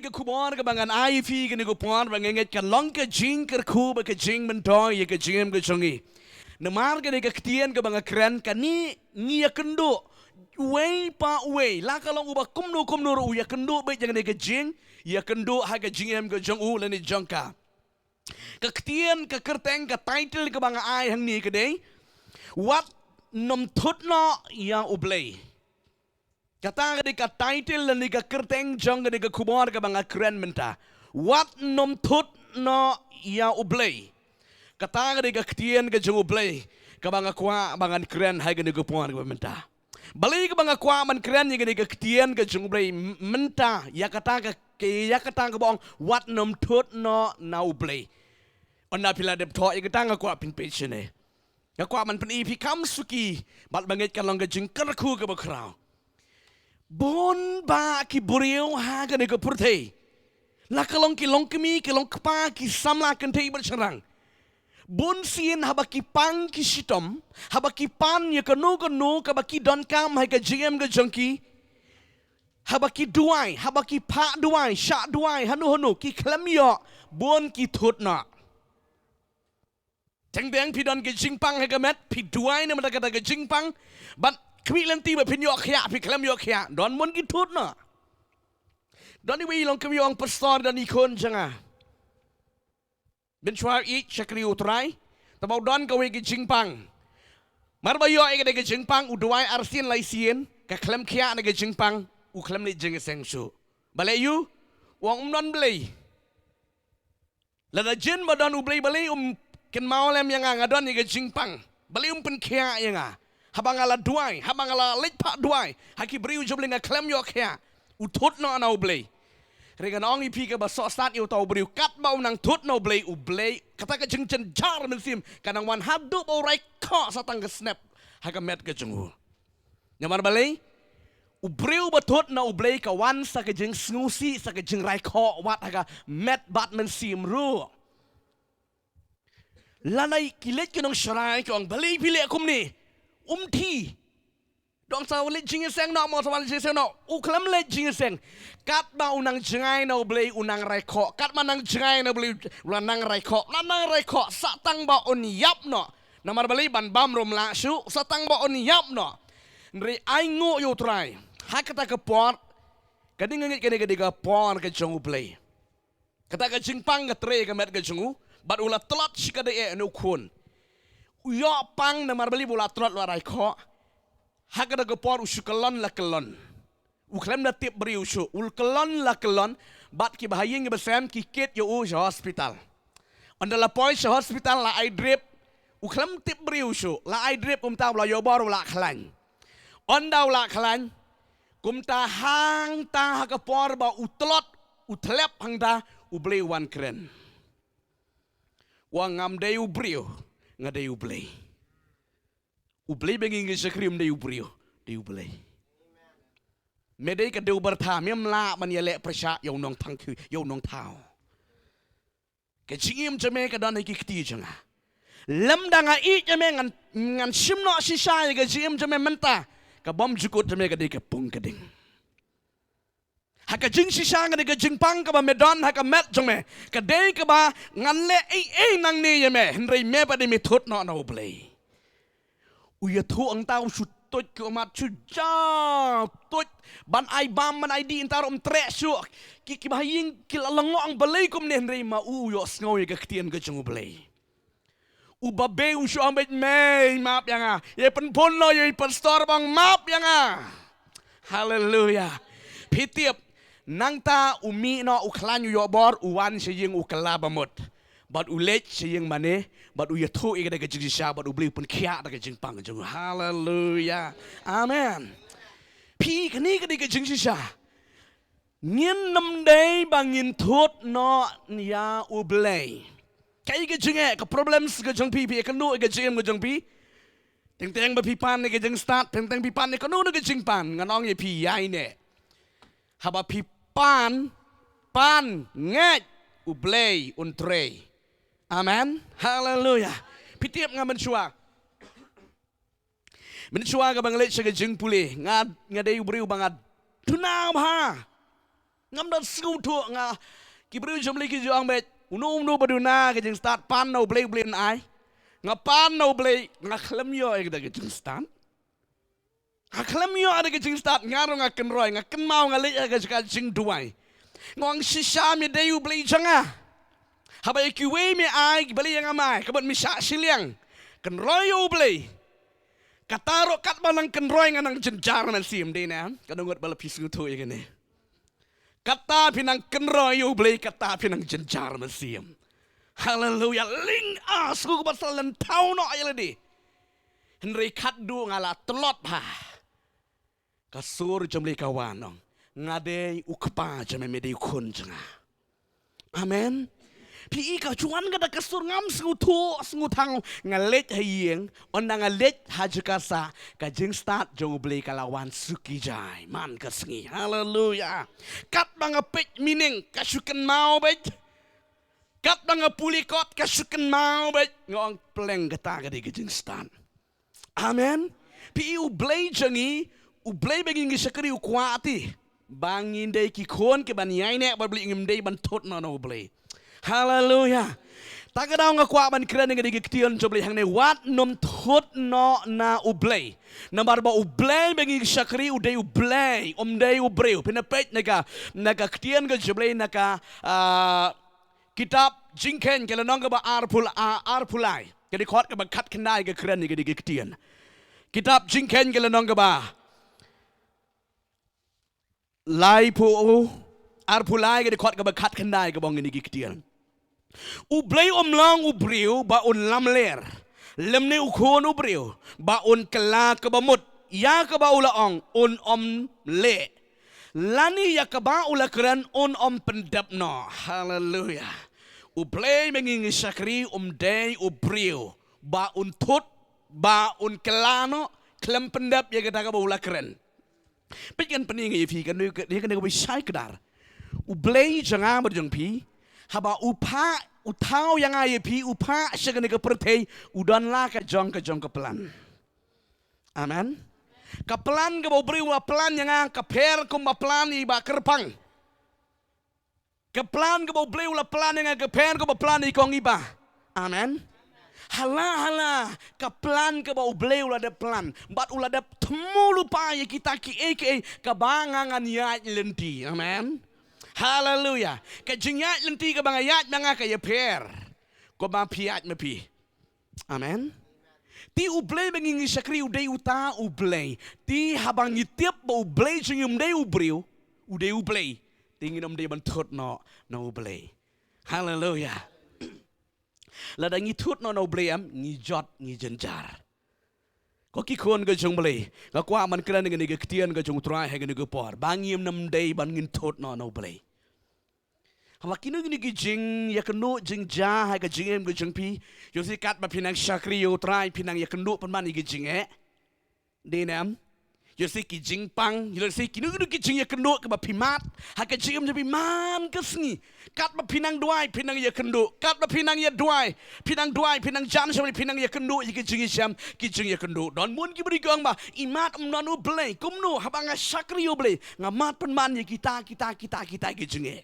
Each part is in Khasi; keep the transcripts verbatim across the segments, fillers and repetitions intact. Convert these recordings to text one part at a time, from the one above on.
Ka khubor kaba ngan ai ïa phi kane ka por ba nga ngeit ka long ka jingkyrkhu bad ka jingmyntoi ïa ka jingim ka jong ngi. Namar kane ka ktien kaba nga kren kane ngi ïakynduh uwei pa uwei, la ka long uba kumno kumno ruh u ïakynduh beit ïa kane ka jing, ïakynduh ha ka jingim ka jong u lane jong ka. Ka ktien, ka kyrteng, ka title kaba nga ai hangne ka dei, Wat Nym Thut Noh ïa U Blei. Kata ka dei ka title lane ka kyrteng jong kane ka khubor kaba nga kren mynta. Wat Nym Thut Noh ïa U Blei. Kata ka dei ka ktien ka jong U Blei kaba nga kwah ba ngan kren ha kane ka por kaba mynta. Balei kaba nga kwah ban kren ïa kane ka ktien ka jong U Blei m-, mynta, ïa kata ka, ka, ïa kata kaba ong, Wat Nym Thut Noh na U Blei. Ynda phi la dep thoh ïa kata, nga kwah phin peit shane. Nga kwah ban pyni ïa phi kam suki bad ba ngeit ka long ka jingkyrkhu kaba khraw. Bun bah ki briew ha kane ka pyrthei, la ka long ki longkmie, ki longkpa, ki samla kynthei bad shynrang, bun sien haba ki pang ki shitom, haba ki pan ïa kano kano kaba ki donkam ha ka jingim ka jong ki, haba ki duwai, haba ki phah duwai, shah duwai hano hano, ki khlem ïoh, bun ki thut noh. Teng teng phi don ka jingpang ha ka met, phi duwai namar kata ka jingpang, bad khmih lynti ba phin ïoh khiah, phi khlem ïoh khiah, don bun ki thut noh. Don iwei i longkmie, ong, Pastor, don i khun jong nga, mynshuwa ïeit, shakri U Trai, tangba u don kawei ka jingpang. Mar ba ïoh ïa kata ka jingpang, u duwai arsien laisien, ka khlem khiah na ka jingpang, u khlem leit jingïaseng shuh. Balei? U ong um don Blei. Lada jin ba don U Blei, balei um kynmaw lem ïa nga, nga don ïa ka jingpang? Balei um pynkhiah ïa nga? Haba nga la duwai, haba nga la leit phah duwai ha ki briew jong U Blei, nga khlem ïoh khiah, u thut noh na U Blei. Hynrei ngan ong ïa phi kaba sohsat ïa uta u briew, katba u nang thut na U Blei, U Blei, kata ka jingjynjar mynsiem ka nang wan haduh ba u rai khoh sa tang ka snep ha ka met ka jong u. Namar balei? U briew ba thut na U Blei ka wan sa ka jingsngewsih, sa ka jingrai khoh wat ha ka met bad mynsiem ruh. Lada ki leit ki nongshrai ki ong, balei phi leh kumne? Um thi. Dang sa leit jingïaseng noh, mo sa leit jingïaseng noh. U khlem leit jingïaseng. Katba u nang jngai na U Blei u nang rai khoh. Katba nang jngai na U Blei u la nang rai khoh. La nang rai khoh sa tang ba un ïap noh. Namar balei? Ban bam ruh um lah shuh, sa tang ba un ïap noh. Hynrei ai nguh ïa U Trai, ha kata ka por, ka dei, nga ngeit kane ka dei ka por ka jong U Blei. Kata ka jingpang ka trei ha ka met ka jong u, bad u la tlot shikatdei eh na u khun. U ïoh pang namar balei ba u la tlot, u la rai khoh. Ha kata ka por u shu kyllon la kyllon. U khlem da tip briew shuh, u kyllon la kyllon, bad kiba ha ïing kiba sem ki kit ïa u sha hospital. Ynda la poi sha hospital la ai drip, u khlem tip briew shuh, la ai drip, kumta u la ïoh bor, u la khlaiñ. Ynda u la khlaiñ, kumta hangta ha ka por ba u tlot, u thlep hangta, U Blei u wan kren. U ong ngam dei u briew, nga dei U Blei. U Blei ba ngi ngi shakri um dei u briew, dei U Blei. Me dei ka dei u bartha, mem lah ban ïaleh pyrshah ïa u nongthaw, ïa u nongthaw. Ka jingim jong me ka don ha ki kti jong nga. Lymda nga ïeit ïa me ngan, ngan shim noh shisha ïa ka jingim jong me mynta, ka bymjukut jong me ka dei ka pung ka ding. Ha ka jingshisha ka dei ka jingpang kaba me don ha ka met jong me, ka dei kaba ngan leh ei ei nangne ïa me, hynrei me pat dei me thut noh na U Blei. U ïathuh hangta u shu tuid ki ummat shu jaw tuid, ban ai bam ban ai dih hangta ruh um treh shuh. Ki, kiba ha ïing ki la lyngngoh balei kumne, hynrei ma u u ïohsngew ïa ka ktien ka jong U Blei. U babe u shu ong beit, mei, map ïa nga. Ïa pynphone noh ïa i pastor ba ong map ïa nga. Haleluya. Phi tip, nangta u mih noh, u khlaiñ, u ïoh bor, u wan sha ïing, u kylla ba mut. Bad u leit sha ïing mane, bad u ïathuh ïa ka dei ka jingshisha, bad U Blei u pynkhiah da ka jingpang jong u. Haleluya. Amen. Phi, kane ka dei ka jingshisha. Ngin nym dei ba ngin thut noh ïa U Blei. Kaei ka jingeh, ka problems ka jong phi, phi ïakynduh ïa ka jingim ka jong phi. Teng teng ba phi pan ïa ka jingstad, teng teng phi pan ïa kano kano ka jingpan, ngan ong ïa phi ïa ine. Haba phi pan, pan, ngeit, U Blei un trei. Amen. Haleluya. Phi tip, nga mynshuwa, mynshuwa kaba nga leit sha ka jingpule, nga, nga dei u briew ba nga duna bha. Ngam da sngewthuh nga. Ki briew jong U Blei ki ju ong beit, uno uno ba duna ka jingstad pan na U Blei, U Blei un ai. Nga pan na U Blei, nga khlem ïoh ïa kata ka jingstad. Nga khlem ïoh ïa ka jingstad, nga ruh nga kynroi, nga kynmaw nga leit ha ka jaka jingduwai. Nga ong shisha me dei U Blei jong nga. Haba ïa kiwei me ai, balei ïa nga me ai, ka mut me shah shiliang. Kynroi ïa U Blei. Kata ruh katba nang kynroi nga nang jynjar mynsiem, dei ne em? Ka nongot ba la phi sngewthuh ïa kane. Kata phi nang kynroi ïa U Blei, kata phi nang jynjar mynsiem. Haleluya. Ling a sku ba sa lyntaw noh ïa lade. Hynrei khatduh nga la tlot ha. Ka sur jong U Blei ka wan ong, nga dei u kpa jong me, me dei u khun jong nga. Amen. Phi i ka ju wan kata ka sur ngam sngewthuh sngewtang, nga leit ha ïing, ynda nga leit ha jaka sah, ka jingstad jong U Blei ka la wan suki jai man ka sngi. Haleluya. Katba nga peit meaning ka shu kynmaw beit. Katba nga pule kot ka shu kynmaw beit. Nga ong pleng kata ka dei ka jingstad. Amen. Phi i U Blei jong ngi, U Blei ba ngi ngi shakri u kwah te ba ngin dei ki khun kiban ïaineh bad U Blei, ngim dei ban thut noh na U Blei. Haleluya. Ta ka daw nga kwah ban kren ïa kane ka ktien jong U Blei hangne, wat nym thut noh na U Blei. Namar ba U Blei ba ngi ngi shakri u dei U Blei, um dei u briew. Phin peit na ka, na ka ktien ka jong U Blei na ka, ah, kitab Jingkheiñ ka lynnong kaba arphew, ah, arphew lai. Ka dkhot kaba khatkhyndai ka kren ïa kane ka ktien. Kitab Jingkheiñ ka lynnong kaba laiphew, arphew lai ka dkhot kaba khatkhyndai kaba ong kine ki ktien. U Blei um long u briew ba un lamler, lymne u khun u briew ba un kylla kaba mut ïa kaba u la ong un ym leh, lane ïa kaba u la kren un ym pyndep noh. Haleluya. U Blei ba ngi ngi shakri um dei u briew ba un thut, ba un kylla noh khlem pyndep ïa kata kaba u la kren. Peit, ngan pyni ïa phi kane, kane, kane kaba shai kdar. U Blei jong nga bad jong phi, haba u phah, u thaw ïa nga ïa phi, u phah sha kane ka pyrthei, u don la ka jong, ka jong ka plan. Amen. Ka plan kaba u briew u la plan ïa nga ka pher kumba plan ïa i Bah Kyrpang. Ka plan kaba u Blei u la plan ïa nga ka pher kaba plan ïa i Kong Iba. Amen. Hala, hala, ka plan kaba u Blei u la dep plan bad u la dep thmu lypa ïa kita kiei kiei kaba nga ngan ïaid lynti. Amen. Haleluya. Ka jingïaid lynti kaba nga ïaid ma nga ka ïapher kaba phi ïaid ma phi. Amen. Te u Blei ba ngi ngi shakri u dei uta u Blei. Te haba ngi tip ba u Blei jong ngi um dei u briew, u dei u Blei, te ngin ym dei ban thut noh na u Blei. Haleluya. Lada ngi thut noh na u Blei em, ngi jot, ngi jynjar. Ko ki khun ka jong u Blei, nga kwah ban kren ïa kane ka ktien ka jong u Trai ha kane ka por ba ngim nym dei ban ngin thut noh na u Blei. Haba kino kino ki jingïakynduh jingjia ha ka jingim ka jong phi, ïoh shisha katba phi nang shakri ïa u Trai phi nang ïakynduh pynban ïa ki jingeh. Dei ne em? Ïoh shisha ki jingpang, ïoh shisha kino kino ki jingïakynduh kaba phi mad ha ka jingim jong phi man ka sngi. Katba phi nang duwai phi nang ïakynduh, katba phi nang ïa duwai phi nang duwai, phi nang jan sha u Blei phi nang ïakynduh ïa ki jingïashem, ki jingïakynduh. Don bun ki briew ki ong ba i mad ym don u Blei. Kumno haba nga shakri ïa u Blei nga mad pynban ïa kita, kita, kita, kita ki jingeh.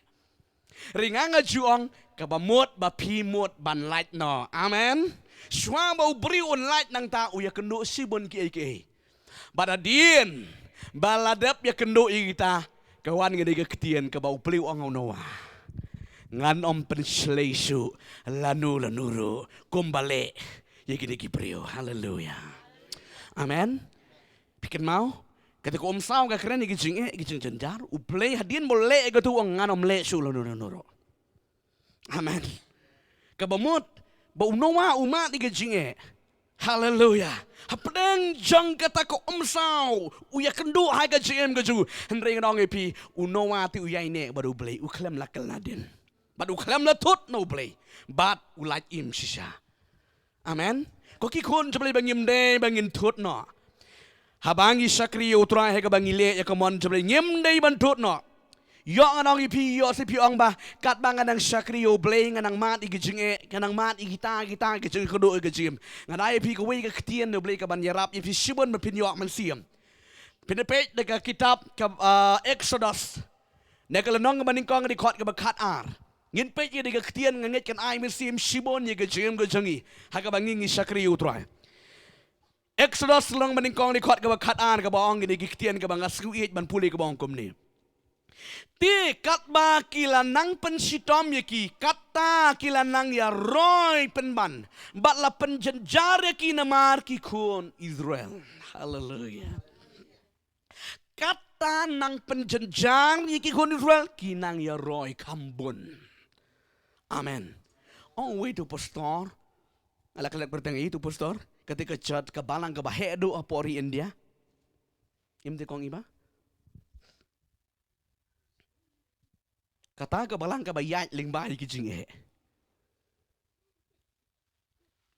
Hynrei nga nga ju ong kaba mut ba phi mut ban lait noh. Amen. Shuwa ba u briew un lait nangta u ïakynduh shibun kiei kiei. Bad hadien ba la dep ïakynduh ïa kita, ka wan kane ka ktien kaba u Blei u ong ha u Noah, ngan ym pynshlei shuh lano lano ruh kumba leh ïa kine ki briew. Haleluya. Amen. Phi kynmaw? Kata ka umsaw ka kren ïa ki jingeh, ïa ki jingjynjar. U Blei hadien ba u leh ïa kata u ong ngan ym leh shuh lano lano ruh. Amen. Kaba mut ba u Noah u mad ïa ka jingeh. Haleluya. Hapdeng jong kata ka umsaw u ïakynduh ha ka jingim ka jong u. Hynrei ngan ong ïa phi, u Noah te u ïaineh bad u Blei, u khlem la kylla dien. Bad u khlem la thut na u Blei. Bad u lait im shisha. Amen. Ko ki khun jong u Blei ba ngim dei ba ngin thut noh. Haba ngi shakri ïa u Trai ha kaba ngi leh ïa ka mon jong u Blei ngim dei ban thut noh. Ïoh ngan ong ïa phi, ïoh shisha phi ong ba katba nga nang shakri ïa u Blei nga nang mad ïa ki jingeh, nga nang mad ïa kita, kita ki jingkynduh ïa ka jingim. Ngan ai ïa phi kawei ka ktien na u Blei kaban ïarap ïa phi shibun ba phin ïoh mynsiem. Phin peit da ka kitab ka, ah, Exodus. Na ka lynnong kaba nyngkong, dkhot kaba khat ar. Ngin peit ïa kane ka ktien, nga ngeit kan ai mynsiem shibun ïa ka jingim ka jong ngi ha kaba ngi ngi shakri ïa U Trai. Exodus lynnong kaba nyngkong, dkhot kaba khat ar, kaba ong kine ki ktien kaba nga sngew ïeit ban pule, kaba ong kumne: Te katba ki la nang pynshitom ïa ki, kata ki la nang ïaroi pynban bad la pynjynjar ïa ki namar ki khun Israel. Haleluia. Kata nang pynjynjar ïa ki khun Israel, ki nang ïaroi kham bun. Amen. Ong uwei u pastor, nga la klet bteng ïa utu u pastor, kata ka church, ka balang kaba heh duh hapoh ri India. Im te kong iba? Kata ka balang kaba ïaid lyngba ïa ki jingeh.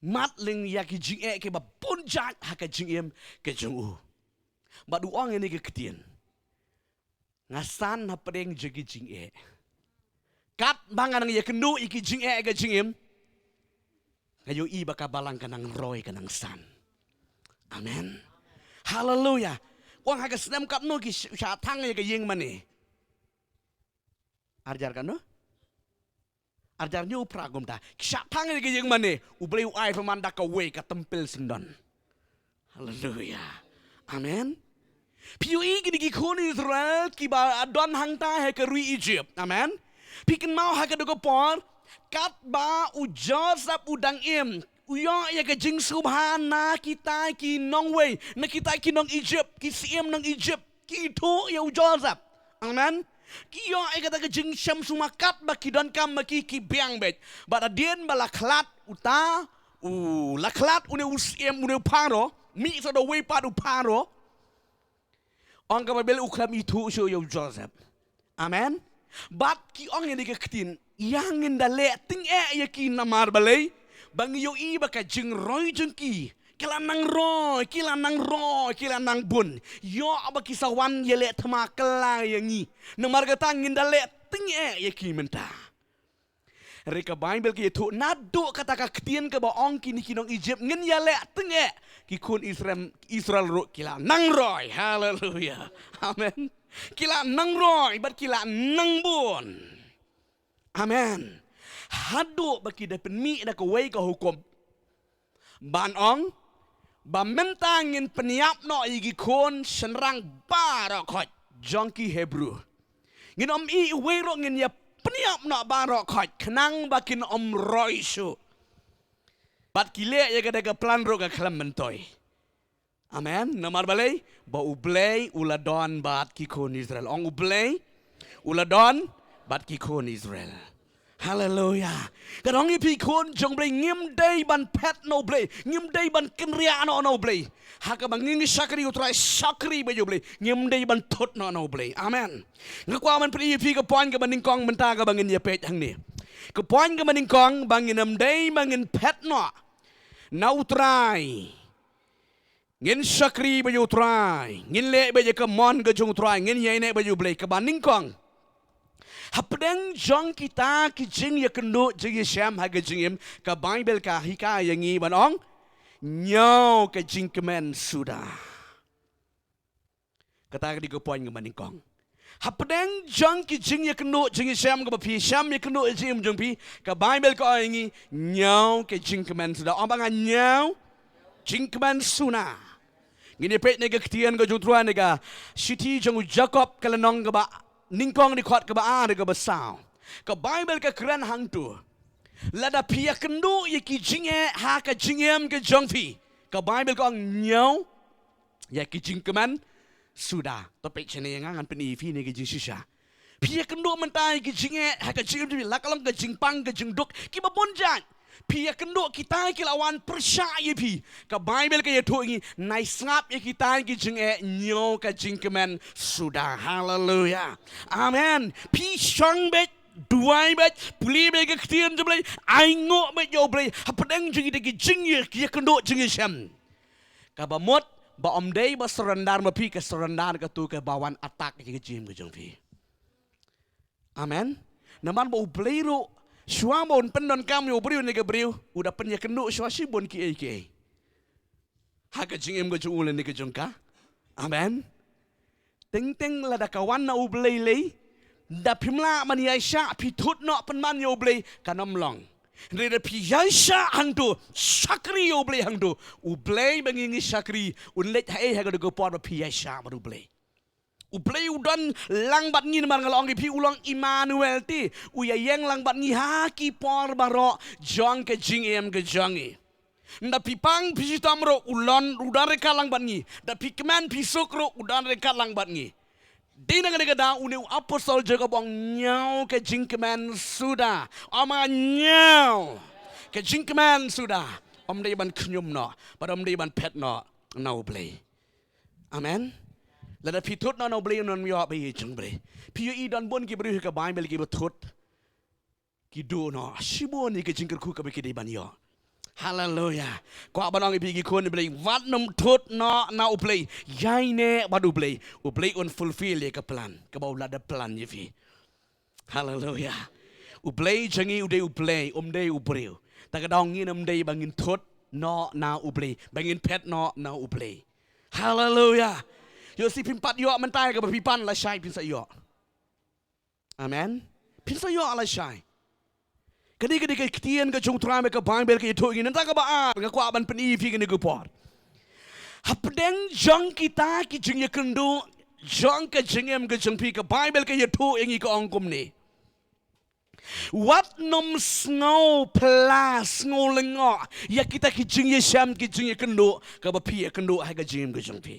Mat lyngba ïa ki jingeh kiba bun jait ha ka jingim ka jong u. Bad u ong ïa kane ka ktien: Nga san hapdeng jong ki jingeh. Katba nga nang ïakynduh ïa ki jingeh ha ka jingim, nga ïohi ba ka balang ka nang roi, ka nang san. Amen. Haleluia. Ong ha ka snem katno ki sh-, shah thang ïa ka ïing mane? Arjar katno? Arjar hynñiew phra kumta. Ki shah thang ïa ka ïing mane, U Blei u ai pynban da kawei ka templ syndon. Haleluia. Amen. Phi ïohi kine ki khun Israel kiba don hangta ha ka ri Egypt. Amen. Phi kynmaw ha kato ka por, katba u Joseph u dang im, u ïoh ïa ka jingsngewbha na kita ki nongwei, na kita ki nong Egypt, ki syiem nong Egypt, ki ithuh ïa u Joseph. Amen. Ki ïoh ïa kata ka jingshem sumar katba ki donkam ma ki, ki biang beit. Bad hadien ba la khlad uta, u la khlad une u syiem, une u Pharaoh, mih sa da uwei pat u Pharaoh, ong ka Baibl u khlem ithuh shuh ïa u Joseph. Amen. Bad ki ong ïa kane ka ktien, ïa ngin da leh tyngeh ïa ki namar balei? Ba ngi ïohi ba ka jingroi jong ki, ki la nang roi, ki la nang roi, ki la nang bun. Ïoh ba ki sa wan ïaleh thma kylla ïa ngi. Namar kata ngin da leh tyngeh ïa ki mynta. Hynrei ka Baibl ka ïathuh naduh kata ka ktien kaba ong kine ki nong Egypt ngin ïaleh tyngeh, ki khun Israel, Israel ruh ki la nang roi. Haleluia. Amen. Ki la nang roi bad ki la nang bun. Amen. Haduh ba ki da pynmih da kawei ka hukum ban ong ba mynta ngin pynïap noh ïa ki khun shynrang baroh khoit jong ki Hebru. Ngin ym ïeh uwei ruh, ngin ïa pynïap noh baroh khoit khnang ba kin ym roi shuh. Bad ki leh ïa kata ka plan ruh ka khlem myntoi. Amen. Namar balei? Ba U Blei u la don bad ki khun Israel. Ong U Blei u la don bad ki khun Israel. Haleluia. Ka dang ong ïa phi khun jong U Blei, ngim dei ban phet na U Blei, ngim dei ban kynriah noh na U Blei. Ha kaba ngi ngi shakri U Trai, shakri bad U Blei, ngim dei ban thut noh na U Blei. Amen. Nga kwah ban pyni ïa phi ka point kaba nyngkong mynta kaba ngin ïa peit hangne. Ka point kaba nyngkong ba ngin ym dei ba ngin phet noh na U Trai. Ngin shakri bad U Trai, ngin leh bad ïa ka mon ka jong U Trai, ngin ïaineh bad U Blei. Kaba nyngkong, hapdeng jong kita ki jingïakynduh jingïashem ha ka jingim, ka Baibl ka hikai ïa ngi ban ong, ñiew ka jingkmen suda. Kata ka dei ka point kaba nyngkong. Hapdeng jong ki jingïakynduh jingïashem kaba phi shem ïakynduh ïa ka jingim jong phi, ka Baibl ka ong ïa ngi, ñiew ka jingkmen suda. Ong bad nga, ñiew jingkmen suda. Ngin ïa peit na ka ktien ka jong U Trai na ka shithi jong u Jakob ka lynnong kaba nyngkong, dkhot kaba ar, kaba saw. Ka Baibl ka kren hangto, lada phi ïakynduh ïa ki jingeh ha ka jingim ka jong phi, ka Baibl ka ong, ñiew ïa ki jingkmen suda. To peit shane ïa nga, ngan pyni ïa phi na ka jingshisha. Phi ïakynduh mynta ïa ki jingeh ha ka jingim jong phi, la ka long ka jingpang ka jingduk, kiba bun jait. Phi ïakynduh kita ki la wan pyrshah ïa phi. Ka Baibl ka ïathuh ïa ngi, nai sngap ïa kita ki jingeh, ñiew ka jingkmen suda. Haleluia. Amen. Phi shong beit, duwai beit, pule beit ka ktien jong U Blei, ainguh beit ïa U Blei hapdeng jong kita ki jingïa, ki ïakynduh jingïashem. Kaba mut ba ym dei ba surrender ma phi, ka surrender kato kaba wan attack ïa ka jingim ka jong phi. Amen. Namar ba U Blei ruh, shuwa ba un pyndonkam ïa u briew ne ka briew, u da pynïakynduh shuwa shibun kiei kiei ha ka jingim ka jong u lane ka jong ka. Amen. Teng teng lada ka wan na U Blei lei, Da phim lah ban ïaishah, phi thut noh pynban ïa U Blei, kan ym long. Hynrei da phi ïaishah hangto, shakri ïa U Blei hangto, U Blei ba ngi ngi shakri, un leit haei ha kata ka por ba phi ïaishah bad U Blei. U Blei u don lang bad ngi namar nga la ong ïa phi u long Immanuel te, u ïaïeng lang bad ngi ha ki por baroh jong ka jingim ka jong ngi. Da phi pang phi shitom ruh u don, u don ryngkat lang bad ngi. Da phi kmen phi suk ruh u don ryngkat lang bad ngi. Dei na kane ka daw une u apostol Jakob u ong ñiew ka jingkmen suda. Ong ma ñiew ka jingkmen suda. Ym dei ban khñium noh bad ym dei ban phet noh na U Blei. Amen. Lada phi thut noh na U Blei un ym ïoh ba ïeit jong U Blei. Phi ïohi don bun ki briew ha ka Baibl kiba thut, ki duh noh shibun ïa ka jingkyrkhu kaba ki dei ban ïoh. Haleluya. Kwah ban ong ïa phi ki khun U Blei, wat nym thut noh na U Blei. Ïaineh bad U Blei. U Blei un fulfill ïa ka plan kaba u la dep plan ïa phi. Haleluya. U Blei jong ngi u dei U Blei, um dei u briew. Ta ka daw ngin ym dei ba ngin thut noh na U Blei, ba ngin phet noh na U Blei. Haleluya. Ïoh si phim pat ïoh mynta kaba phi pan lashai phin sa ïoh. Amen. Phin sa ïoh lashai. Kane ka dei ka ktien ka jong U Trai ba ka Baibl ka ïathuh ïa ngi. Nangta kaba ar nga kwah ban pyni ïa phi kane ka por. Hapdeng jong kita ki jingïakynduh jong ka jingim ka jong phi ka Baibl ka ïathuh ïa ngi ka ong kumne. Wat nym sngew phla sngew lyngngoh ïa kita ki jingïashem ki jingïakynduh kaba phi ïakynduh ha ka jingim ka jong phi.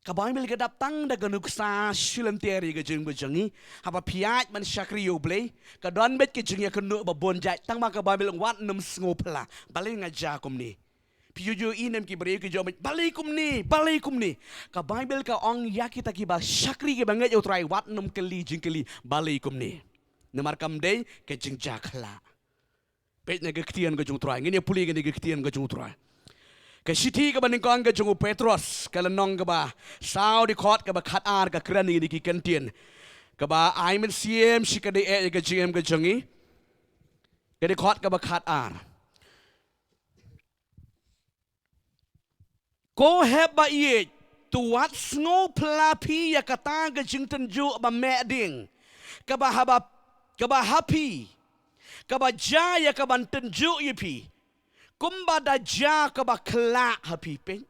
Ka Baibl ka dap tang da ka nuksa shilynter ïa ka jingim ka jong ngi. Haba phi ïaid ban shakri ïa U Blei, ka don beit ka jingïakynduh ba bun jait, tang ba ka Baibl wat nym sngew phla. Balei nga jia kumne? Phi ju ju ïohi ne em ki briew ki ju ong beit balei kumne, balei kumne. Ka Baibl ka ong ïa kita kiba shakri kiba ngeit ïa U Trai wat nym kylli jingkylli balei kumne. Namar kam dei ka jingjia khlah. Peit na ka ktien ka jong U Trai. Ngin ïa pule kane ka ktien ka jong U Trai. Ka shithi kaba nyngkong ka jong u Petros, ka lynnong kaba saw, dkhot kaba khatar, ka kren ïa kine ki kyntien. Kaba ai mynsiem shi katdei eh ïa ka jingim ka jong ngi. Ka dkhot kaba khatar. Ko hep ba ïeit, to wat sngew phla phi ïa kata ka jingtynjuh ba meh ding, kaba haba, kaba ha phi, kaba jia ïa kaban tynjuh ïa phi, kumba da jia kaba khlah ha phi. Peit.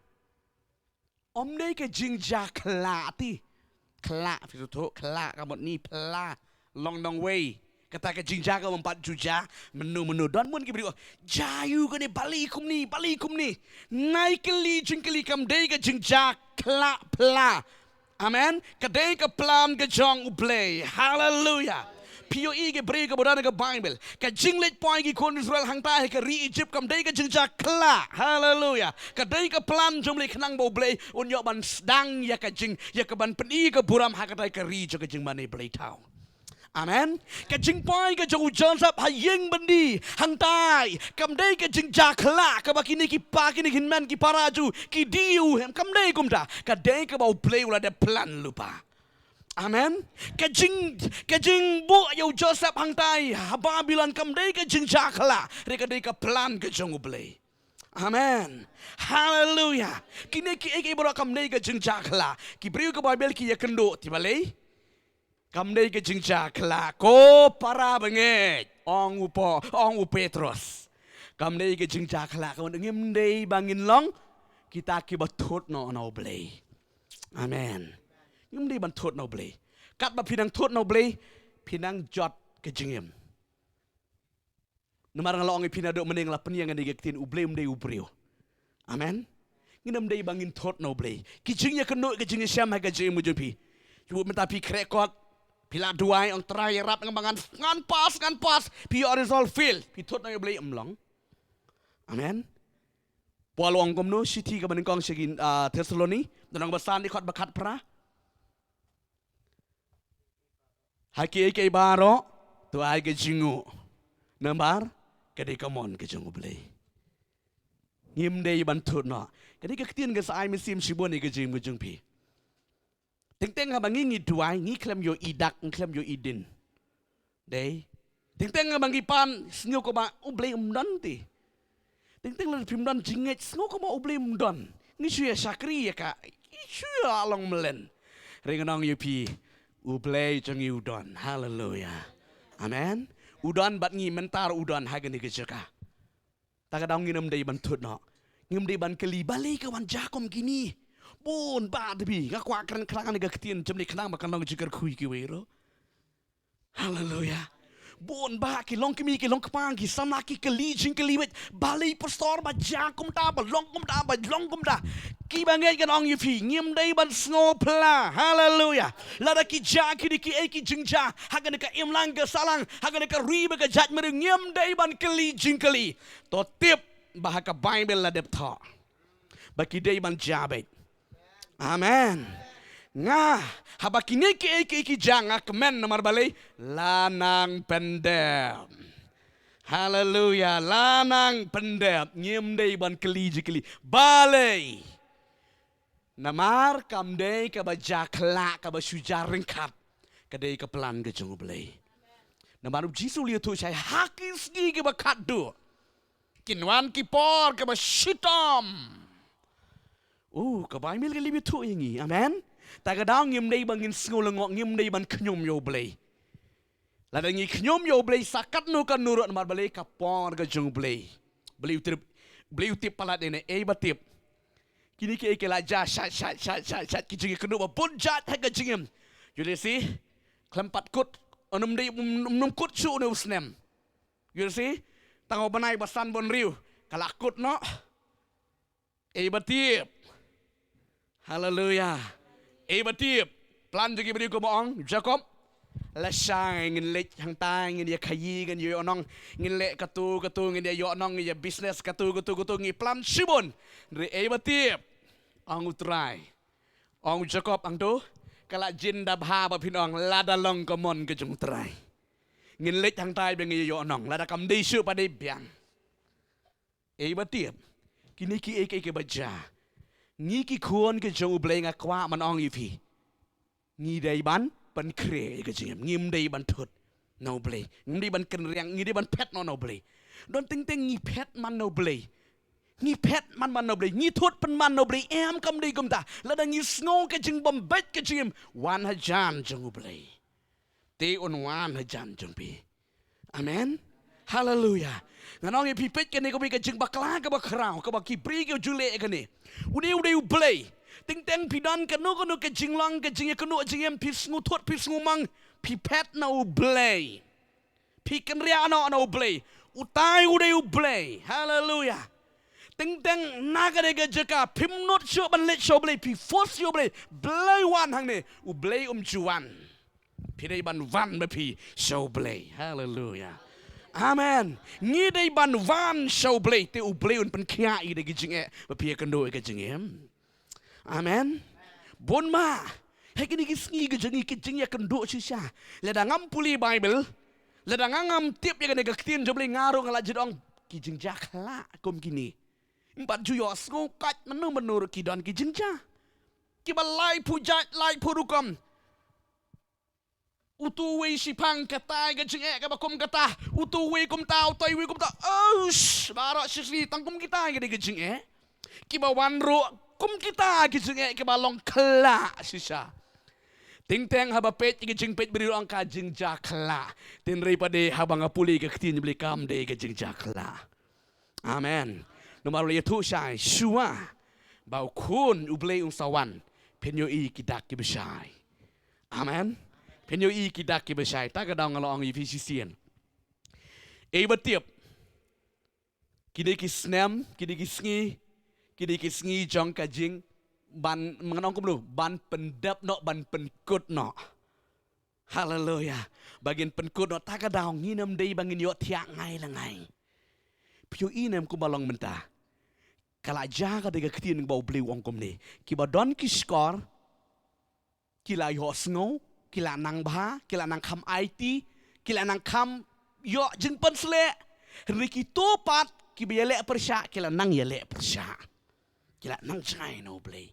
Ym dei ka jingjia khlah te. Khlah, phi sngewthuh, khlah ka mut ne phla, long nongwei. Kata ka jingjia kaba ym pat ju jia mynno mynno. Don bun ki briew, jia ïa u kane, balei kumne, balei kumne. Nai kylli jingkylli, kam dei ka jingjia khlah phla. Amen. Ka dei ka plan ka jong U Blei. Haleluya. Phi ïohi ki briew kiba don ha ka Baibl. Ka jingleit poi ki khun Israel hangta ha ka ri Egypt kam dei ka jingjia khlah. Haleluya. Ka dei ka plan jong U Blei khnang ba U Blei un ïoh ban sdang ïa ka jing, ïa kaban pyni ka burom ha katei ka ri jong ka jingmane blei thaw. Amen. Ka jingpoi ka jong u Joseph ha ïing byndi hangtai kam dei ka jingjia khlah kaba kine ki pa, kine ki hynmen ki para jong u ki die ïa u, em, kam dei kumta. Ka dei kaba U Blei u la dep plan lypa. Amen. Ka jing, ka jingbuh ïa u Joseph hangtai ha Babilon kam dei ka jingjia khlah, hynrei ka dei ka plan ka jong U Blei. Amen. Haleluya. Kine kiei kiei baroh kam dei ka jingjia khlah. Ki briew ka Baibl ki ïakynduh, te balei? Kam dei ka jingjia khlah, ko para bangeit, ong u Pau-, ong u Petros. Kam dei ka jingjia khlah, ka mut ngim dei ba ngin long kita kiba thut noh na U Blei. Amen. Ngim dei ban thut na U Blei. Katba phi nang thut na U Blei, phi nang jot ka jingim. Namar nga la ong ïa phi naduh mynne, nga la pynïeng ïa kane ka ktien, U Blei um dei u briew. Amen. Ngin ym dei ba ngin thut na U Blei. Ki jingïakynduh, ki jingïashem ha ka jingim ka jong phi. Shu mynta phi khreh kot, phi la duwai, ong Trai ïarap nga ba ngan, ngan pass, ngan pass. Phi ïoh result fail. Phi thut na U Blei, ym long. Amen. Paul u ong kumno, shithi kaba nyngkong sha ki, ah, Thessaloni, lynnong ba san, dkhot ba khatphra. Ha kiei kiei baroh to ai ka jingnguh. Namar ka dei ka mon ka jong U Blei. Ngim dei ban thut noh. Ka dei ka ktien ka sa ai mynsiem shibun ïa ka jingim ka jong phi. Teng teng haba ngi ngi duwai, ngi khlem ïohi dak, ngi khlem ïohi dien. Dei. Teng teng haba ngi pan, sngew kumba U Blei um don te. Teng teng lada phim don jingngeit, sngew kumba U Blei um don. Ngi shu ïa shakri ïa ka, ngi shu ïa long mlien. Hynrei ngan ong ïa phi, U Blei jong ngi u don. Haleluya. Amen. U don bad ngi mynta ruh u don ha kane ka jaka. Ta ka daw ngim dei ban thut noh. Ngim dei ban kylli balei ka wan jia kum kine. Bun bah da phi, nga kwah kren khnang ïa ka ktien jong ngi khnang ba kan long jingkyrkhu ïa kiwei ruh. Haleluya. Bun bah ki long kmie ki long kpa ki samla ki kylli jingkylli beit. Balei pastor ba jia kumta, ba long kumta, ba long kumta. Kiba ngeit ngan ong ïa phi, ngim dei ban sngewphylla. Haleluya. Lada ki jia kine kiei ki jingjia ha kane ka imlang ka sahlang, ha kane ka ri bad ka jaitbynriew, ngim dei ban kylli jingkylli. To tip ba ha ka Baibl la dep thoh ba ki dei ban jia beit. Amen. Nga, haba kine kiei kiei ki jia nga kmen, namar balei? La nang pyndep. Haleluya, la nang pyndep. Ngim dei ban kylli jingkylli. Balei? Namar kam dei kaba jia khlak, kaba shu jia ryngkat. Ka dei ka plan ka jong U Blei. Namar U Jisu u la ïathuh shai, ha ki sngi kiba khatduh kin wan ki por kiba shitom. Oh, ka Baibl ka la ïathuh ïa ngi. Amen. Ta ka daw ngim dei ba ngin sngew lyngngoh, ngim dei ban khñium ïa U Blei. Lada ngi khñium ïa U Blei sa katno katno ruh, namar balei? Ka por ka jong U Blei. Blei u tip, Blei u tip palat ïa ngi, ei ba tip. Kine kiei ki la jia shait shait shait shait shait ki jingïakynduh ba bun jait ha ka jingim. Ïohi si, khlem pat kut, ym dei, ym, ym, ym kut shuh une u snem. Ïohi si, tang u bnai ba san bun riew, ka la kut noh. Ei ba tip. Haleluya. Ei ba tip. Plan jong ki briew kumba ong Jakob. Lashai ngin leit hangtai, ngin ïa khaïi, ngin ïa ïoh nong, ngin leh katu katu, ngin ïa ïoh nong, ngin ïa business katu katu katu, ngi plan shibun. Hynrei ei ba tip. Ong U Trai. Ong Jakob hangto, ka la jin da bha ba phin ong lada long ka mon ka jong U Trai. Ngin leit hangtai ba ngin ïa ïoh nong, lada kam dei shuh pat dei biang. Ei ba tip, kine kiei kiei kiba jia. Ngi ki khun ki jong U Blei nga kwah ban ong ïa phi. Ngi dei ban pynkhreh ïa ka jingim, ngim dei ban thut na U Blei. Ngim dei ban kynriang, ngi dei ban phet noh na U Blei. Don teng teng ngi phet man na U Blei. Ngi phet man man na U Blei, ngi thut pynman na U Blei, em kam dei kumta. Lada ngi sngew ka jingbym beit ka jingim, wan hajan jong U Blei. Te un wan hajan jong phi. Amen. Haleluya. Ngan ong ïa phi, peit kane kawei ka jingbakla kaba khraw, kaba ki briew ki ju leh kane. Une u dei U Blei. Teng teng phi don kano kano ka jinglong, ka jingïakynduh jingim, phi sngewthut, phi sngewmang, phi phet na U Blei. Phi kynriah noh na U Blei. Utai u dei U Blei. Haleluya. Teng teng na kane ka jaka phim nud shuh ban leit sha U Blei, phi force ïa U Blei. Blei wan hangne, U Blei um ju wan. Phi dei ban wan ma phi sha U Blei. Haleluya. Amen. Ngi dei ban wan sha U Blei, te U Blei un pynkhiah ïa ki jingeh ba phi ïakynduh ïa ka jingim. Amen. Bun ma, ha kine ki sngi ki jing, ki jingïakynduh shisha. Lada ngam pule Baibl, lada nga ngam tip ïa kane ka ktien jong U Blei, nga ruh nga la ju ong ki jingjia khlah kum kine. Ym pat ju ïohsngew kat, mano mano ruh ki don ki jingjia. Kiba laiphew jait, laiphew rukom. Utu uwei shiphang katai ka jingeh kaba kum kata, utu uwei kumta, utai uwei kumta. Uish, baroh shi sngi tang kum kitai ka dei ka jingeh. Kiba wan ruh kum kitai ka jingeh, kiba long khlah shisha. Teng teng haba peit ka jingpeit briew ong ka jingjia khlah. Hynrei pat de haba nga pule ka ktien Blei kam dei ka jingjia khlah. Amen. Namar u la ïathuh shai, shuwa ba U Khun U Blei un sa wan, phin ïohi ki dak kiba shai. Amen. Phin ïohi ki dak kiba shai. Ta ka daw nga la ong ïa phi shisien. Ei ba tip. Kine ki snem, kine ki sngi, kine ki sngi jong ka jing, ban, ngan ong kumno, ban pyndep noh, ban pynkut noh. Haleluya. Ba ngin pynkut noh, ta ka daw ngin ym dei ba ngin ïohthiah ngai la ngai. Phi ïohi ne em kumba long mynta. Ka la jia ka dei ka ktien ba U Blei u ong kumne. Kiba don ki shkor, ki la ïohsngew, ki la nang bha, ki la nang kham aiti, ki la nang kham ïoh jingpynshlur. Hynrei kito pat, kiba ïaleh pyrshah, ki la nang ïaleh pyrshah. Ki la nang jngai na U Blei.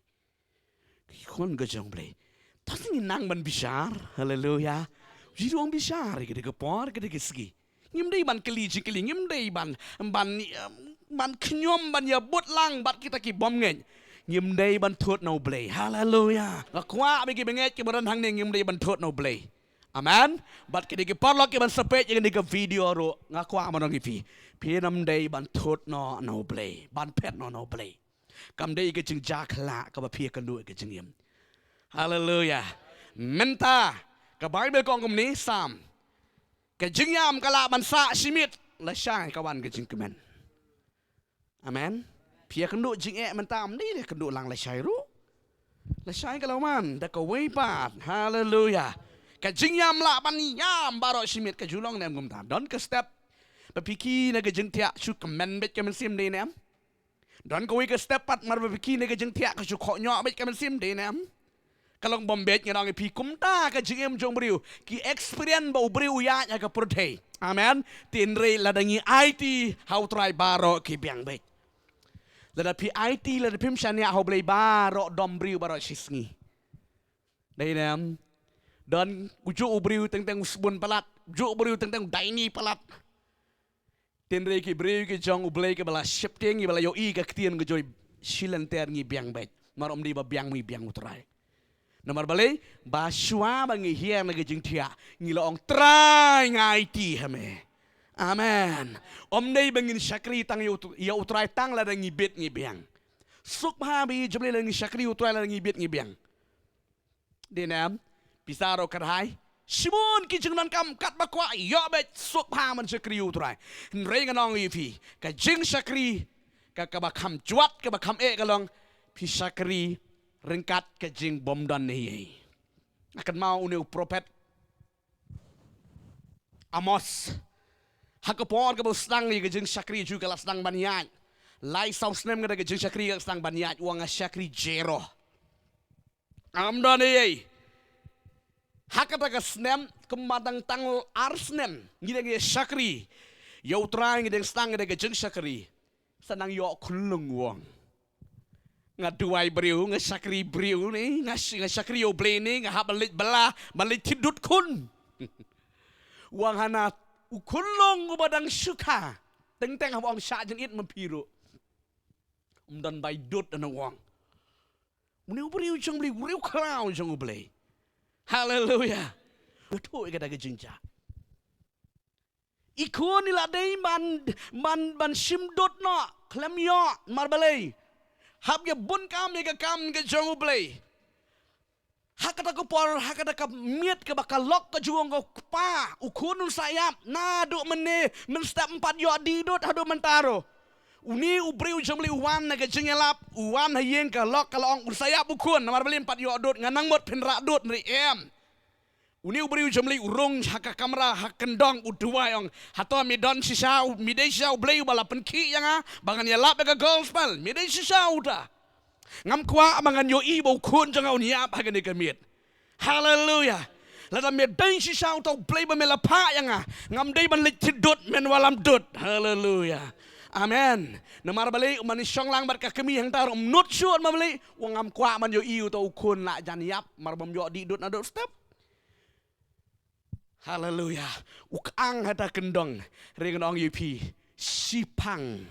Ki khun ka jong U Blei. To ngin nang ban bishar. Haleluya. Jong U Blei bishar, ka dei ka por, ka dei ka sngi. Ngim dei ban kylli jingkylli, ngim dei ban, ban, em, ban khñium, ban ïabud lang bad kita ki bym ngeit. Ngim dei ban thut na U Blei. Haleluya. Nga kwah ba ki bangeit ki ba don hangne ngim dei ban thut na U Blei. Amen. Bad ki dei ki paralok ki ban sa peit ïa kane ka video ruh. Nga kwah ban ong ïa phi. Phi nym dei ban thut noh na U Blei. Ban phet noh na U Blei. Kam dei ka jingjia khlak kaba phi ïakynduh ïa ka jingim. Haleluya. Mynta ka Baibl ka ong kumne, Salm. Ka jingïam ka lah ban sah shi miet, lashai ka wan ka jingkmen. Amen. Phi ïakynduh jingeh mynta, ym dei ïakynduh lang lashai ruh. Lashai ka la wan da kawei pat. Haleluya. Ka jingïam lah ban ïam baroh shi miet, ka ju long ne em kumta? Don ka step ba phi khie na ka jingthiah, shu kmen beit ka mynsiem, dei ne em? Don kawei ka step pat namar ba phi khie na ka jingthiah, ka shu khohñioh beit ka mynsiem, dei ne em? Ka long bym beit. Ngan ong ïa phi, kumta ka jingim jong u briew. Ki experience ba u briew u ïaid ha ka pyrthei. Amen. Hynrei lada ngi aiti ha U Trai, baroh ki biang beit. Lada phi aiti, lada phim shaniah ha U Blei, baroh dom briew baroh shi sngi. Dei ne em? Don ujuh u briew teng teng u sbun palat, ujuh u briew teng teng u daini palat. Hynrei ki briew ki jong U Blei kiba la sheptieng, kiba la ïohi ïa ka ktien ka jong U Blei, shi lynter ngi biang beit. Namar ym dei ba biang ngi biang U Trai. Namar balei? Ba shuwa ba ngi hiar na ka jingthiah, ngi la ong, Trai, nga aiti ha me. Amen. Ym dei ba ngin shakri tang ïa U Tr-, ïa U Trai tang lada ngi bit ngi biang. Suk bha ba ïa jong ngi lada ngi shakri U Trai lada ngi bit ngi biang. Dei ne em? Pisa ruh kyrhai. Shibun ki jingdonkam, katba kwah ïoh beit, suk bha ban shakri U Trai. Hynrei ngan ong ïa phi, ka jingshakri ka, kaba kham jwat, kaba kham eh ka long, phi shakri ryngkat ka jingbymdon ei ei. Nga kynmaw une u prophet Amos. Ha ka por kaba u sdang ïa ka jingshakri jong u, ka la sdang ban ïaid. Lai saw snem ka dei ka jingshakri, ka la sdang ban ïaid, u ong, nga shakri jero. Ym don ei ei. Ha kata ka snem, kumba dang tang ar snem ngi dang ïa shakri ïa U Trai, ngi dang sdang ïa ka jingshakri, sa nang ïoh khunlung, u ong. Nga duwai briew, nga shakri briew ne, nga sh-, nga shakri ïa U Blei ne, nga hap ban leit bylla, ban leit thied dud khun. U ong, hana u khunlung uba dang shu kha, teng teng haba ong shah jingit ma phi ruh, ym don bai dud, hana u ong. Une u briew jong U Blei, u briew khraw jong U Blei. Haleluya. Ïathuh ïa kata ka jingjia. I khun i la dei ban, ban, ban shim dud noh, khlem ïoh, namar balei? Hap ïa bun kam ïa ka kam ka jong U Blei. Ha kata ka por, ha kata ka miet kaba ka lok ka jong u kpa, u khun un sa ïap, naduh mynne mynstep ym pat ïoh dih dud haduh mynta ruh. Une u briew jong U Blei u wan na ka jingïalap, u wan ha ïing, ka lok ka la ong un sa ïap u khun, namar balei? Ym pat ïoh dud. Nga nang mut phin rah dud ne em? Une u briew jong U Blei u rung ha ka kamra ha kyndong, u duwai, ong, hato me don shisha, me dei shisha U Blei uba la pynkhih ïa nga ba ngan ïalap ïa ka gospel? Me dei shisha uta? Ngam kwah ba ngan ïohi ba u khun jong nga un ïap ha kane ka miet. Haleluya. Lada me dei shisha uta U Blei ba me la phah ïa nga, ngam dei ban leit thied dud, men wallam dud. Haleluya. Amen. Namar balei? U man i shong lang bad ka kmie hangta ruh ym nud shuh, namar balei? U ong, ngam kwah ban ïohi uta u khun la jan ïap, namar bym ïoh dih dud naduh step. Haleluya. U kyang hata kyndong. Hynrei ngan ong ïa phi, shiphang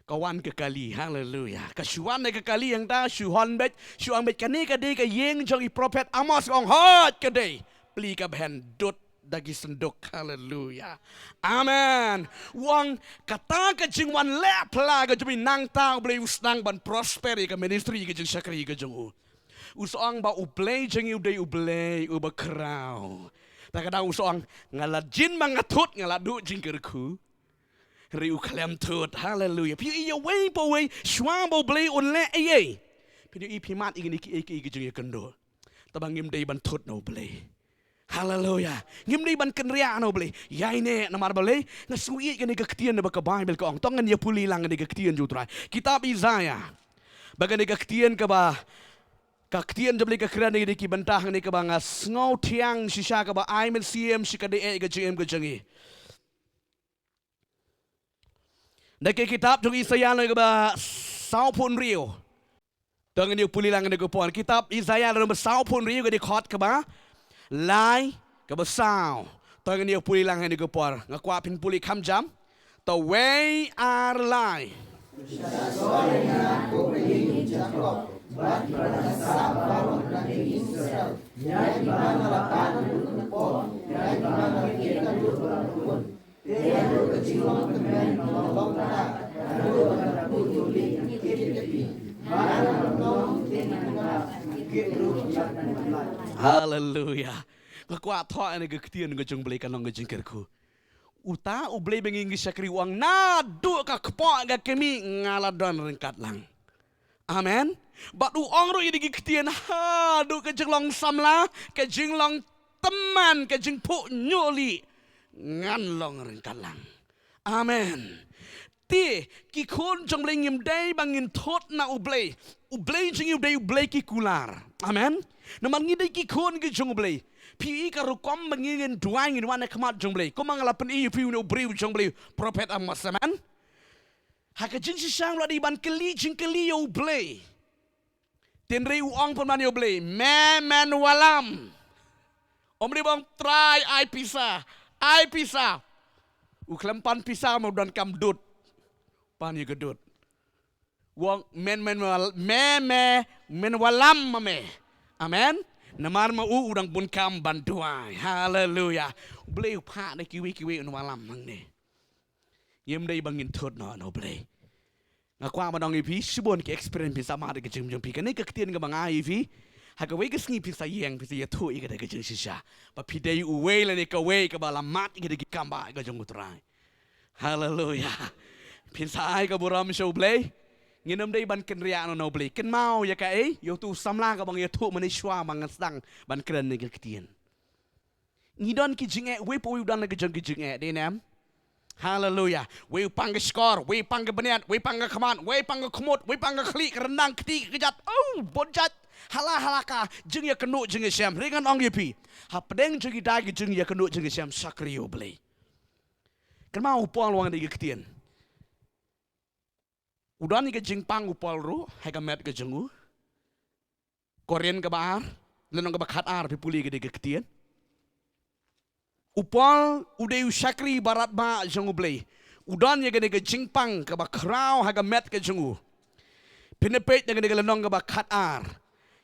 ka wan ka kali. Haleluya. Ka shu wan ka kali hangta, shu hon beit, shu ong beit, kane ka dei ka ïing jong i prophet Amos. Ka ong, hooid ka dei. Plie ka bhen, dud da ki synduk. Haleluya. Amen. U ong, kata ka jingwan leh pla ka jong me, nangta U Blei u sdang ban prosper ïa ka ministry, ïa ka jingshakri ka jong u. U sa ong ba U Blei jong ngi u dei U Blei uba khraw. Ta ka daw u sa ong, nga la jin ma nga thut, nga la duh jingkyrkhu. Hynrei u khlem thut. Haleluya. Phi ïohi, ïa uwei pa uwei, shuwa ba U Blei un leh ei ei, phi ïohi, phi mad ïa kine kiei kiei ki jingïakynduh. Tangba ngim dei ban thut na U Blei. Haleluya. Ngim dei ban kynriah na U Blei. Ïaineh, namar balei? Nga sngew ïeit kane ka ktien ba ka Baibl ka ong. To ngin ïa pule lang kane ka ktien jong U Trai. Kitab Isaiah. Ba kane ka ktien kaba, ka ktien jong U Blei ka kren ïa kine ki bynta hangne kaba nga sngew thiang shisha, kaba ai mynsiem shisha ka dei eh ka jingim ka jong ngi. Na ka kitab jong Isaiah lynnong kaba sawphew hynriew. To ngin ïa pule lang kane ka por. Kitab Isaiah lynnong ba sawphew hynriew, ka dei khot kaba lai, kaba saw. To ngin ïa pule lang kane ka por. Nga kwah phin pule kham jam. To wei ar lai. Haleluya. Nga kwah thoh ïa kane ka ktien ka jong U Blei ka long ka jingkyrkhu. Uta U Blei ba ngi ngi shakri u ong naduh ka kpoh ka kmie nga la don ryngkat lang. Amen. Bad u ong ruh ïa kine ki ktien haduh ka jinglong samla, ka jinglong tymmen, ka jingphuh ñiuhlieh ngan long ryngkat lang. Amen. Te ki khun jong U Blei ngim dei ba ngin thut na U Blei. U Blei jong ngi u dei U Blei ki kular. Amen. Namar ngi dei ki khun ki jong U Blei. Phi i ka rukom ba ngi ngin duwai, ngin wan ha khmat jong U Blei. Kumba nga la pyni ïa phi une u briew jong U Blei, Prophet Amos, amen. Ha ka jingshisha u la dei ban kylli jingkylli ïa U Blei. Tynrai u ong pynban ïa U Blei, me men wallam. Ym dei ba ong Trai ai pisa, ai pisa. U khlem pan pisa ma u donkam dud. Pan ïa ka dud. U ong men men wal-, me me men wallam ma me. Amen. Namar ma u u dang bun kam ban duwai. Haleluya. U Blei u phah da kiwei kiwei un wallam hangne. Ngim dei ba ngin thut noh na U Blei. Nga kwah ban ong ïa phi shibun ki experience phin sa mad da ka jingim jong phi. Kane ka ktien kaba nga ai ïa phi, ha kawei ka sngi phin sa ïeng, phin sa ïathuh ïa kata ka jingshisha ba phi dei uwei lane kawei kaba la mad ïa kata ki kam ba ka jong U Trai. Haleluya. Phin sa ai ka burom sha U Blei. Ngin ym dei ban kynriah noh na U Blei. Kynmaw ïa kaei, ïa uto u samla kaba nga ïathuh mynne shuwa ba ngan sdang ban kren ïa ka ktien. Ngi don ki jingeh, uwei pa uwei u don la ka jong ki jingeh, dei ne em? Haleluya. Uwei u pang ka shkor, uwei u pang ka bniat, uwei u pang ka khmat, uwei u pang ka khmut, uwei u pang ka khlieh, ka ryndang, kti, ka kjat. Oh, bun jait. Hala hala ka jingïakynduh jingïashem. Hynrei ngan ong ïa phi, hapdeng jong kita ki jingïakynduh jingïashem, shakri ïa U Blei. Kynmaw u Paul u ong ïa ka ktien. U don ïa ka jingpang u Paul ruh ha ka met ka jong u. Korinth kaba ar, lynnong kaba khatar, phi pule ïa ka dei ka ktien. U Paul u dei u shakri baratbah jong U Blei. U don ïa kane ka jingpang kaba khraw ha ka met ka jong u. Phin ïa peit na kane ka lynnong kaba khatar,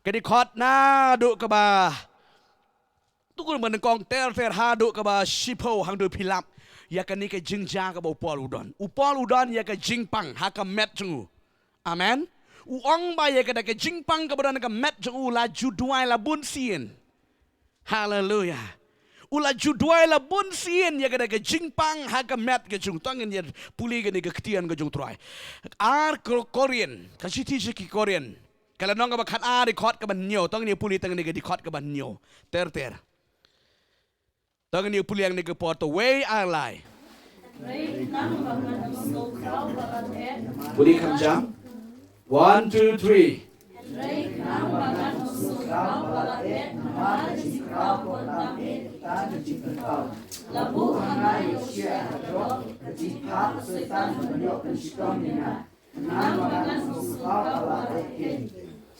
ka dkhot naduh kaba, to kaba nyngkong ter ter haduh kaba shiphew. Hangto phi lap ïa kane ka jingjia kaba u Paul u don. U Paul u don ïa ka jingpang ha ka met jong u. Amen. U ong ba ïa kata ka jingpang kaba don ha ka met jong u, u la ju duwai la bun sien. Haleluya. U la ju duwai la bun sien ïa kata ka jingpang ha ka met ka jong u. To ngin ïa pule kane ka ktien ka jong U Trai. Ar Ko-, Korinth, ka shithi sha ki Korinth, ka lynnong kaba khatar, dkhot kaba hynñiew. To ngin ïa pule tang kane ka dkhot kaba hynñiew. Ter ter. To ngin ïa pule hangne ka por, to wei ar lai. Pule kham jam. One, two, three.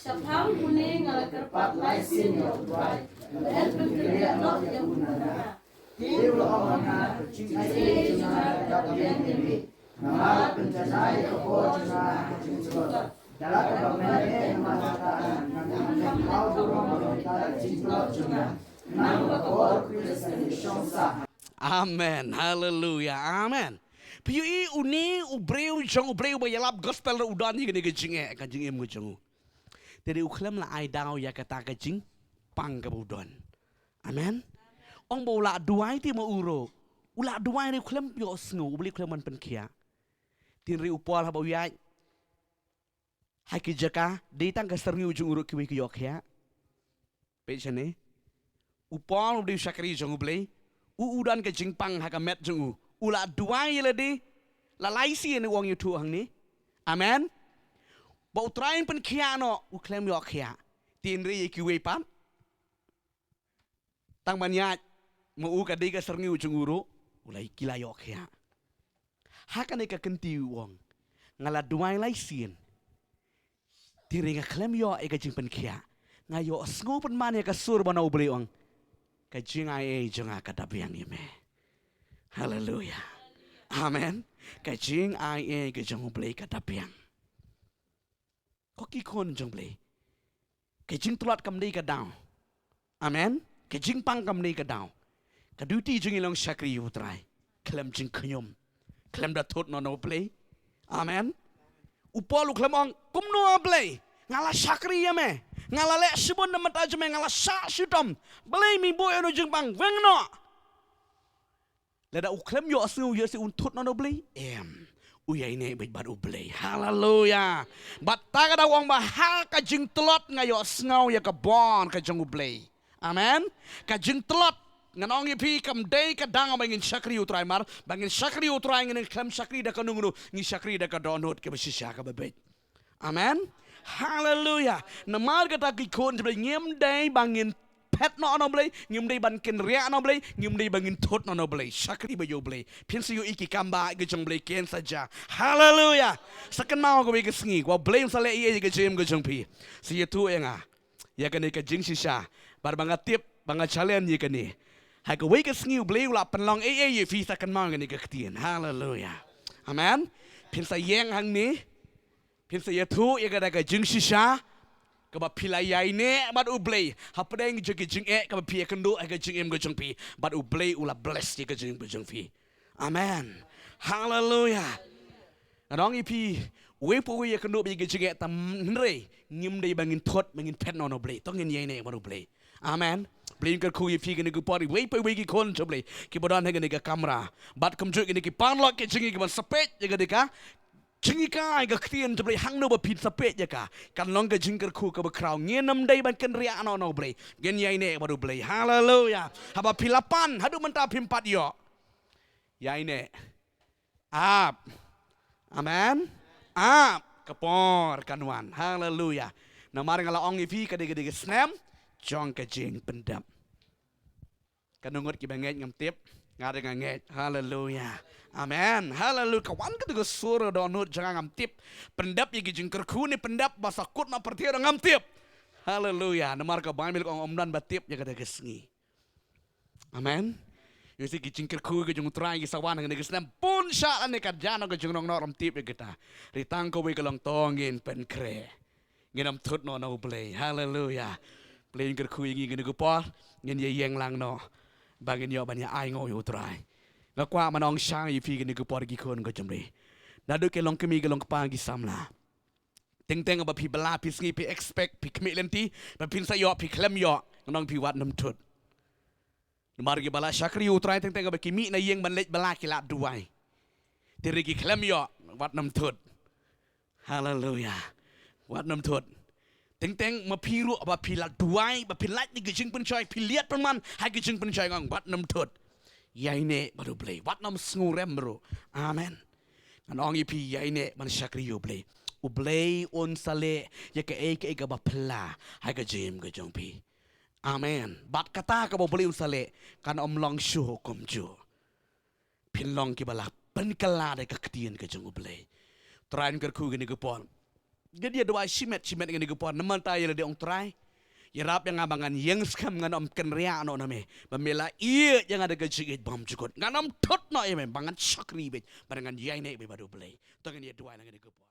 Shaphang une nga la kyrpad lai sien ïa U Trai, ba un pynkynriah noh ïa u na nga. Te u la ong ha nga, ka jingaiei jong nga ka dap biang ïa me, namar la pynjanai ïa ka bor jong nga ha ka jingtlot. Da kaba me leh namar kata, nga kynmaw burom ïa ka jingtlot jong nga. Namar ba ka bor Khrist ka ïashong sah. Amen. Haleluya. Amen. Phi ïohi, une u briew jong U Blei uba ïalap gospel ruh u don ïa kane ka jingeh, ka jingim ka jong u. Te hynrei u khlem la ai daw ïa kata ka jingpang kaba u don. Amen. Ong ba u la duwai te ma u ruh, u la duwai hynrei u khlem ïohsngew, U Blei u khlem ban pynkhiah. Te hynrei u Paul haba u ïaid ha ki jaka, dei tang ka syrngiew jong u ruh kiwei ki ïoh khiah. Peit shane. U Paul u dei u shakri jong U Blei. U, u don ka jingpang ha ka met jong u. U la duwai ïa lade la lai sien, u ong ïathuh hangne. Amen. Ba U Trai un pynkhiah noh, u khlem ïoh khiah. Te hynrei ïa kiwei pat, tang ban ïaid ma u, ka dei ka syrngiew jong u ruh, u la, ki la ïoh khiah. Ha kane ka kynti u ong, nga la duwai lai sien, te hynrei nga khlem ïoh ïa ka jingpynkhiah. Nga ïohsngew pynban ïa ka sur ba na U Blei, ong, ka jingaiei jong nga ka dap biang ïa me. Haleluya. Amen. Ka jingai ei ka jong U Blei ka da biang. Ko ki khun jong U Blei, ka jingtlot kam dei ka daw. Amen. Ka jingpang kam dei ka daw. Ka duty jong ngi long shakri ïa U Trai khlem jingkhñium, khlem da thut noh na U Blei. Amen. U Paul u khlem ong, kumno A Blei, nga la shakri ïa me, nga la leh shibun na bynta jong me, nga la shah shitom. Blei, me buh ïa une u jingpang, weng noh. Lada u khlem ïohsngew, ïoh shu un thut noh na U Blei? Em. U ïaineh beit bad U Blei. Haleluya. Bad kata ka daw u ong ba ha ka jingtlot nga ïohsngew ïa ka bor ka jong U Blei. Amen. Ka jingtlot, ngan ong ïa phi, kam dei ka daw ba ngin shakri U Trai, mar ba ngin shakri U Trai ngin khlem shakri da kano kano, ngi shakri da ka dohnud kaba shisha kaba beit. Amen. Haleluya. Namar kata ki khun jong U Blei, ngim dei ba ngin phet noh na U Blei, ngim dei ban kynriah na U Blei, ngim dei ba ngin thut noh na U Blei. Shakri beit ïa U Blei. Phin sa ïohi ki kam ba ka jong U Blei kin sa jia. Haleluya. Sa kynmaw kawei ka sngi, U Blei un sa leh ei ei ïa ka jingim ka jong phi. Sa ïathuh ïa nga ïa kane ka jingshisha. Bad ba nga tip, ba nga challenge ïa kane. Ha kawei ka sngi U Blei u la pynlong ei ei ïa phi, sa kynmaw ïa kane ka ktien. Haleluya. Amen. Phin sa ïeng hangne, phin sa ïathuh ïa kata ka jingshisha kaba phi la ïaineh bad U Blei hapdeng jong ki jingeh kaba phi ïakynduh ha ka jingim ka jong phi. Bad U Blei u la bless ïa ka jingim ka jong phi. Amen. Haleluya. Ngan ong ïa phi, uwei pa uwei u ïakynduh bad ki jingeh, hynrei ngim dei ba ngin thut, ba ngin phet noh na U Blei. To ngin ïaineh bad U Blei. Amen. Blei un kyrkhu ïa phi kane ka por, uwei pa uwei ki khun jong U Blei kiba don ha kane ka kamra. Bad kumjuh kine ki paralok, ka jingim kiban sa peit ïa kane ka jinghikai ka ktien jong U Blei, hangno ba phin sa peit ïa ka, kan long ka jingkyrkhu kaba khraw. Ngin ym dei ban kynriah noh na U Blei. Ngin ïaineh bad U Blei. Haleluya. Haba phi la pan, haduh mynta phim pat ïoh, ïaineh. Ap. Amen. Ap. Ka por kan wan. Haleluya. Namar nga la ong ïa phi, ka dei, ka dei ka snem jong ka jingpyndep. Katno ngut kiba ngeit ngam tip. Nga dei nga ngeit. Haleluya. Amen. Haleluya. Ka wan kata ka sur dohnud jong nga, ngam tip. Pyndep ïa ki jingkyrkhu ne pyndep ba sa kut noh pyrthei ruh ngam tip. Haleluya. Namar ka Baibl ka ong ym don ba tip ïa kata ka sngi. Amen. Ïa ki jingkyrkhu ka jong U Trai ki sa wan ha kane ka snem. Bun shah lane ka jia noh ka jingrong noh, ym tip ïa kita. Hynrei tang kawei ka long, to ngin pynkhreh. Ngin ym thut noh na U Blei. Haleluya. Blei un kyrkhu ïa ngi kane ka por. Ngin ïa ïeng lang noh ba ngin ïoh ban ïa ainguh ïa U Trai. Nga kwah ban ong sha ïa phi kane ka por, ki khun ka jong U Blei, naduh ki long kmie, ki long kpa, ki samla. Teng teng ba phi bylla, phi sngew, phi expect, phi khmih lynti ba phin sa ïoh, phi khlem ïoh, ngan ong ïa phi, wat nym thut. Namar kiba la shakri U Trai, teng teng ba ki mih na ïing ban leit bylla, ki la duwai. Te hynrei ki khlem ïoh, wat nym thut. Haleluya. Wat nym thut. Teng teng ma phi ruh ba phi la duwai, ba phi lait na ka jingpynshoi, phi liat pynman ha ka jingpynshoi, ngan ong wat nym thut. Ïaineh bad U Blei. Wat nym sngewrem ruh. Amen. Ngan ong ïa phi, ïaineh ban shakri U Blei. U Blei un sa leh ïa kaei kaei kaba phylla ha ka jingim ka jong phi. Amen. Bad kata kaba U Blei un sa leh kan ym long shuh kumjuh. Phin long kiba la pynkylla da ka ktien ka jong U Blei. Trai un kyrkhu kane ka por. Ngin ïa duwai shimet shimet kane ka por. Namar ta ïa lade, ong Trai, ïarap ïa nga ba ngan ïeng skhem, ngan ym kynriah noh na me, ba me la ïeit ïa nga da ka jingïeit bymjukut. Ngan ym thut noh ïa me, ba ngan shakri beit, ba ngan ïaineh beit bad U Blei. To ngin ïa duwai lang kane ka por.